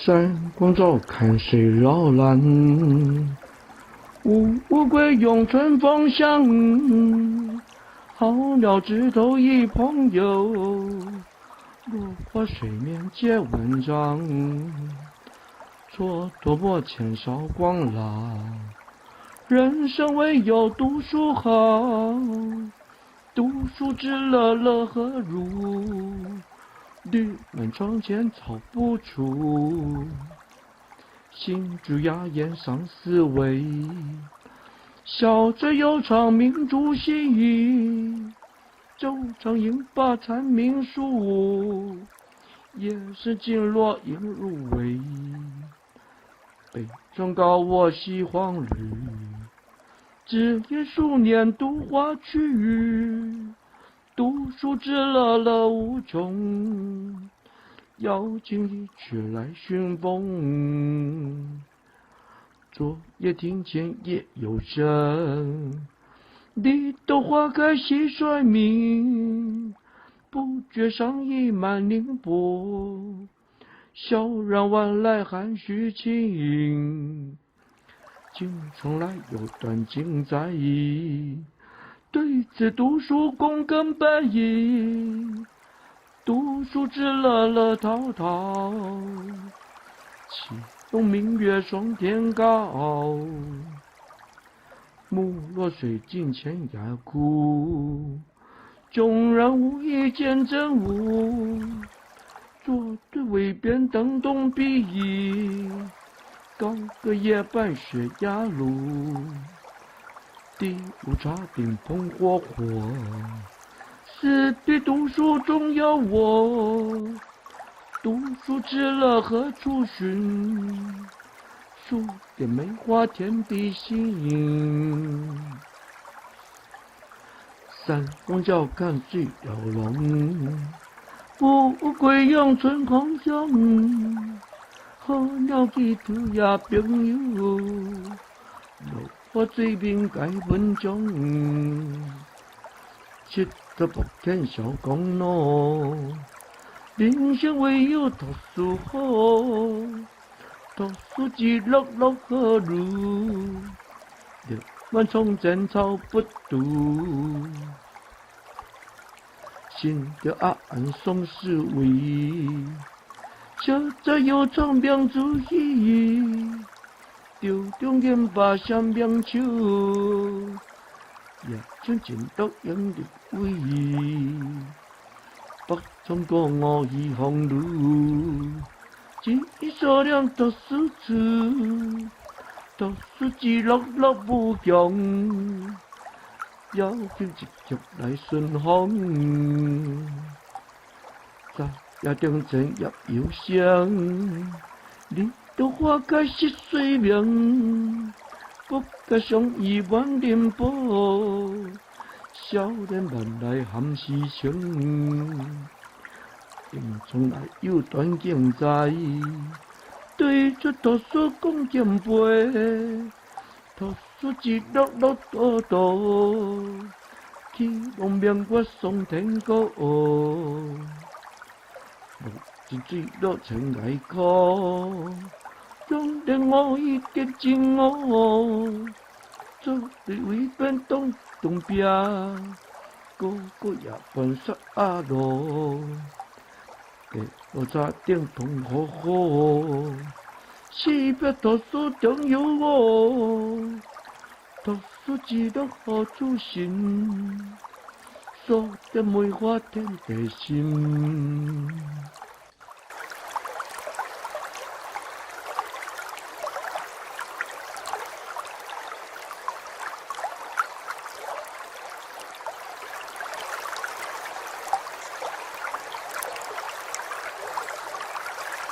三光照看谁扰乱，五乌龟咏春风香，好鸟枝头一朋友，落花水面皆文章，蹉跎莫前少光啦，人生唯有读书好，读书之乐乐何如？绿满窗前草不除，新竹雅言上思维，笑着又唱明珠戏，周长英把蝉鸣书，夜深静落应入微，北窗高卧西黄绿，只言数年读画去。读书之乐乐无穷，邀请一阙来寻风。昨夜庭前夜有声，绿豆花开蟋蟀鸣，不觉伤意满凌波。萧然晚来寒须晴，镜窗来有断情在。对此读书共根本，读书之乐乐陶陶，起龙明月双天高，木落水尽千崖枯，迥然无意见真吾，坐对渭边灯动壁，高歌夜半雪崖路。第五茶顶碰火火，四壁读书中有我，读书之乐何处寻？数点梅花天地心。三光照看醉了龙，富贵阳春空香，好鸟寄涂鸦朋友。我水面盖文章，七十八天小公路，人生唯有读书好，读书之乐乐何如？六万从前草不渡，心着阿安松思维，笑着又唱明珠戏。朝中剑把闪明手，夜将前毒迎入位。北窗过五鱼风流，一数两读书处，读书之乐乐无穷，邀请一曲来顺风。早夜中前叶有声。绿豆花开蟋蟀鸣，不觉相依满林波。少年万来含诗情，迎窗内有断境在，对出读书讲剑杯，读书之乐乐多多，起望明月双天高。一水落千崖苦，终年我已结真我，做对为变当东壁，个个夜半雪压路，白露茶顶通火火，四壁读书中有我，读书之乐何处寻？数点梅花天地心。